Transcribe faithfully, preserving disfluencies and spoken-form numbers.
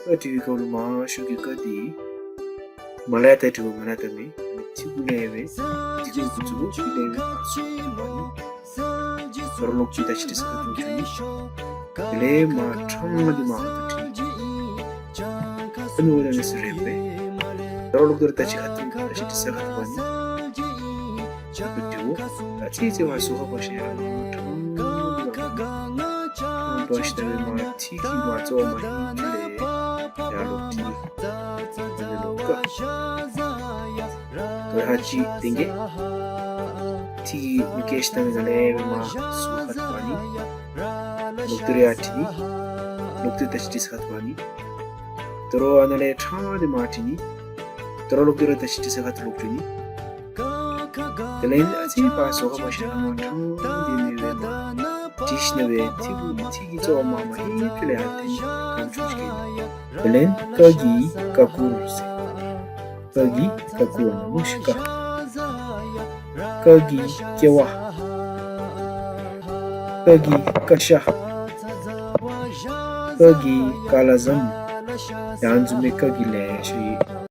ཀ་འབྲི་བའི་སྐབས་ལུ་མར་ཤུགས་ཀྱིས་ཀ་འདི་མར་ལས་ཡར་བཏང་འབྲི་དགོ། མར་ལས་ཡར་བཏང་མི་ཨ་ནི་ཐིག་གུ་ལས་སྦེ་ཐིག་གུ་གུ་ཚུ་གུ་ལས་སྦེ་མར་སོ་ཁ་བཏང་འབྲི་ནི། ད་རུང་ལོག་སྟེ་ད་ཅི་འབྲི་ས་ཁ་ཐུག་འབྲི་ནི། དེ་ལས་མར་ཕྲང་སྟེ་མར་ཁ་ཐུག་འབྲི་ནི། ཨ་ནི་འོ་ད་ཨ་ནི་ཚུ་རེ་སྦེ། ད་རུང་ལོག་སྟེ་ར་ད་ཅི་ཁ་ཐུག་ད་ཅི་འབྲི་ས་ཁ་ཐུག་འབད་ནི། ད་ཨ་ནི་འབྲིཝ་ད་ཨ་ཙི་ཙི་མར་སོ་ཁ་འབག་ཞིནམ་ལས་ཕྲང་སྟེ་མར་འབག་ཞིནམ་ལས་མར་ཐིག་གི་མར་རྩ་བ་མར་ཧིང་གི་ལས་ཡར་ལོག་འབྲི་ནི། ཨ་ནི་ལོག་ཀ། ད་ཧ་ཅི་དེ་གིས་ཐིག་གི་མར་སྐྱེ་ཞིནམ་ལས་མར་སོ་ཁ་འབག་ནི། ལོག་སྟེ་ར་ཡར་འབྲི་ནི། ལོག་སྟེ་ད་ཅི་འབྲི་ས་ཁ་ཐུག་འབག་ནི། ད་རུང་ཨ་ནཱ་ལས་ཕྲང་སྟེ་མར་འབྲི་ནི། ད་རུང་ལོག་སྟེ་ར་ད་ཅི་འབྲི་ས་ཁ་ཐུག་ལོག་འབྲི་ནི། དེ་ལས་ཨ་ཙི་ཕར་སོ་ཁ་འབག་ཞིནམ་ལས་མར་ཕྲང་སྟེ་མར་སྦེ་འབྲི་ཞིནམ་ལས་ཐིག་གུ་ཐིག་གི་རྩ་བ་མར་མར་ཧིང་གི་ལས་ཡར་འཐེན་ནི་གང་བྱུང་ཅིག་སྐྱེ་ནི། དེ་ལས་ཀ་གིས་ཀ་ཀུར་ཟེར། ཀ་གིས་ཀ་ཀུར་ནང་ལུ་ཤི་ཀ། ཀ་གིས་ཀེ་བ། ཀ་གིས་ཀ་ཤ། ཀ་གིས་ཀ་ལ་ཟམ། ཡང་འཛོམས་མི་ཀ་གི་ལེ་ཤ་ཡོད།